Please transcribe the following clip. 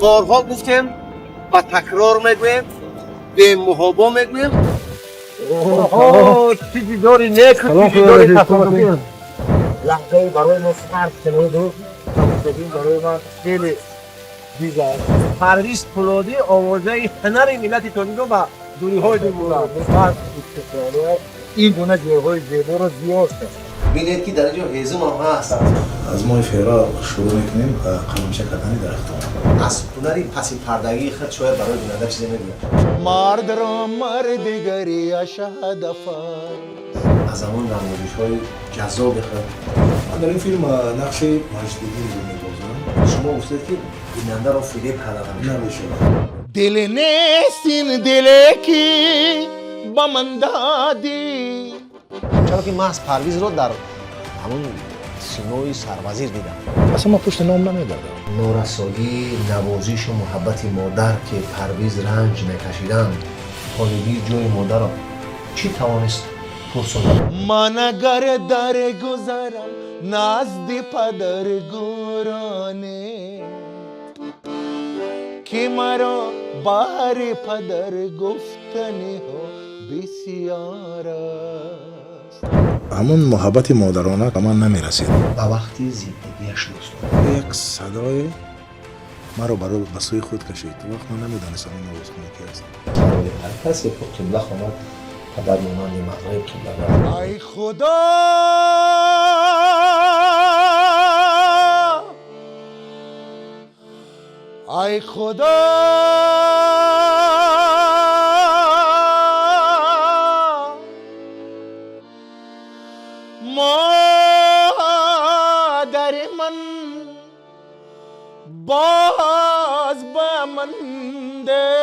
Борҳо гуфтем ва такрор мегӯем, бемуҳобо мегӯем. Чӣ дидори неку, чӣ дидори тасодуфӣ! Лаҳзаи барои мо сард шуду тамошобин барои ман хеле дигар. Парвиз Пулодӣ овозаи ҳунари миллати тоҷикро ба дуриҳои дур бурд. Ин гуна ҷойҳои зеборо зиёд кард. Бинед, ки дар ин ҷо ҳезум ҳам ҳаст. Аз моҳи феврал шурӯъ мекунем ба қаламча кардани дарахтон. Аз ҳунари пасипардагии худ шояд барои бинанда чизе мегӯяд. Мардро мардигариаш ҳадаф аст. Аз ҳамон намоишҳои ҷаззоби худ. Ман дар ин филм нақши Маҷдиддинро мебозам. Шумо гуфтед, ки бинандаро фиреб карда намешавад. Намешавад. Дил нест ин диле, ки ба ман додӣ. Чаро ки маҳз Парвизро дар ҳамон симои сарвазир дидам. Асло ман пушти ном намегардам. Норасоии навозишу муҳаббати модар, ки Парвиз ранҷ мекашиданд, холигии ҷои модарро чӣ тавонист пурсонад? Ман агар дар гузарам назди падар, гӯроне ки маро баҳри падар гуфтаниҳо бисёр аст. Ҳамон муҳаббати модарона ба ман намерасид. Ба вақти зиндагиаш дӯст дорад. Як садое маро ба сӯи худ кашид. Вақт ман намедонистам, ин овозхона ки аст. Барои ҳар касе ки қибла хонад, падар монанди мағриб қибла дорад. Ай Худо, ай Худо, модари ман боз ба ман де.